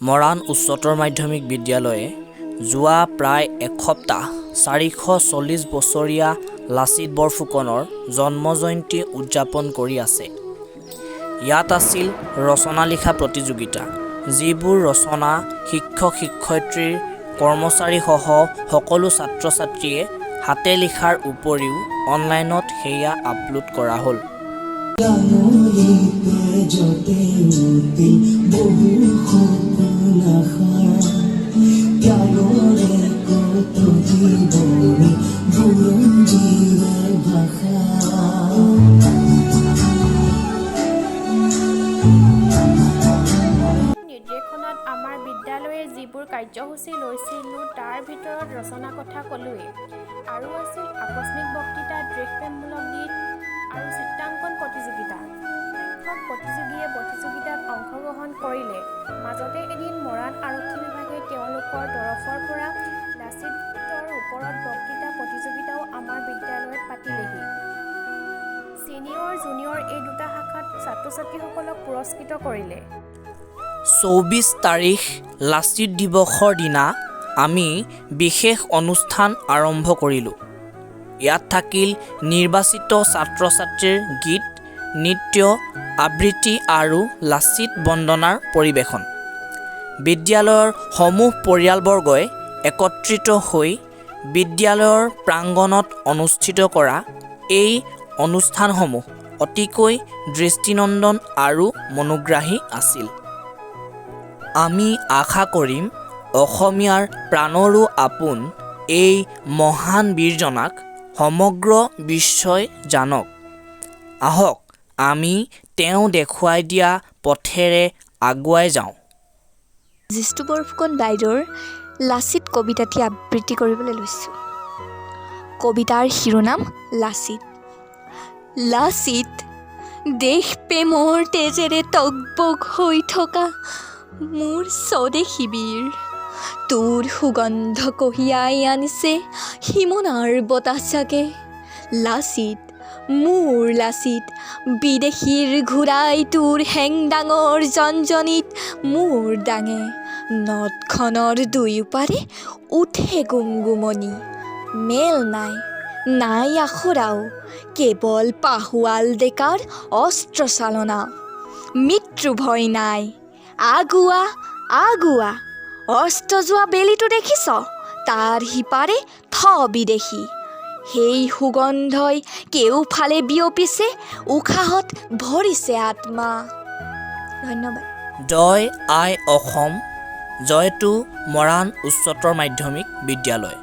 মৰাণ উচ্চতৰ মাধ্যমিক বিদ্যালয়ে যোৱা প্ৰায় এসপ্তাহ 440 বছৰীয়া লাচিত বৰফুকনৰ জন্ম জয়ন্তী উদযাপন কৰি আছে। ইয়াত আছিল ৰচনা লিখা প্ৰতিযোগিতা, যিবোৰ ৰচনা শিক্ষক শিক্ষয়িত্ৰীৰ কৰ্মচাৰীসহ সকলো ছাত্ৰ ছাত্ৰীয়ে হাতে লিখাৰ উপৰিও অনলাইনত সেয়া আপলোড কৰা হ'ল। ৰাঙলী তেজতে উটিল বহু সপোন আশা, ত্যাগৰে কত জীৱনী বুৰঞ্জীৰে ভাষা। নিৰ্দেশনাত আমাৰ বিদ্যালয়ে যিবোৰ কাৰ্যসূচী লৈছিলোঁ, তাৰ ভিতৰত ৰচনা কথা ক'লোৱেই। আৰু আছিল আকস্মিক বক্তৃতা, দেশপ্ৰেমমূলক গীত আৰু চিত্ৰাংকন প্ৰতিযোগিতা। সংখ্যক প্ৰতিযোগীয়ে প্ৰতিযোগিতাত অংশগ্ৰহণ কৰিলে। মাজতে এদিন মৰাণ আৰক্ষী বিভাগে তেওঁলোকৰ তৰফৰ পৰা লাচিতৰ ওপৰত বক্তৃতা প্ৰতিযোগিতাও আমাৰ বিদ্যালয়ত পাতিলেহি। ছিনিয়ৰ জুনিয়ৰ এই দুটা শাখাত ছাত্ৰ-ছাত্ৰীসকলক পুৰস্কৃত কৰিলে। 24 তাৰিখ লাচিত দিৱসৰ দিনা আমি বিশেষ অনুষ্ঠান আৰম্ভ কৰিলোঁ। ইয়াত থাকিল নিৰ্বাচিত ছাত্ৰ ছাত্ৰীৰ গীত, নৃত্য, আবৃত্তি আৰু লাচিত বন্দনাৰ পৰিৱেশন। বিদ্যালয়ৰ সমূহ পৰিয়ালবৰ্গই একত্ৰিত হৈ বিদ্যালয়ৰ প্ৰাংগণত অনুষ্ঠিত কৰা এই অনুষ্ঠানসমূহ অতিকৈ দৃষ্টিনন্দন আৰু মনোগ্ৰাহী আছিল। আমি আশা কৰিম, অসমীয়াৰ প্ৰাণৰো আপোন এই মহান বীৰজনাক সমগ্ৰ বিশ্বই জানক। আহক আমি তেওঁ দেখুৱাই দিয়া পথেৰে আগুৱাই যাওঁ। জিষ্ণু বৰফুকন বাইদেউৰ লাচিত কবিতাটি আবৃত্তি কৰিবলৈ লৈছোঁ। কবিতাৰ শিৰোনাম লাচিত। লাচিত, দেশপ্ৰেমৰ তেজেৰে টগবগ হৈ থকা মোৰ স্বদেশী বীৰ, তোৰ সুগন্ধ কঢ়িয়াই আনিছে সীমনাৰ বতাহজাকে। লাচিত, মোৰ লাচিত, বিদেশীৰ ঘোঁৰাই তোৰ হেংদাঙৰ জনজনিত মূৰ দাঙে। নদখনৰ দুয়োপাৰে উঠে গুমগুমনি, মেল নাই, নাই আখৰাও, কেৱল পাহোৱাল ডেকাৰ অস্ত্ৰচালনা। মৃত্যু ভয় নাই, আগুৱা আগুৱা। অস্ত যোৱা বেলিটো দেখিছ? তাৰ সিপাৰে থ বিদেশী। সেই সুগন্ধই কেউফালে বিয়পিছে, উশাহত ভৰিছে আত্মা। ধন্যবাদ। জয় আই অসম, জয়তু মৰাণ উচ্চতৰ মাধ্যমিক বিদ্যালয়।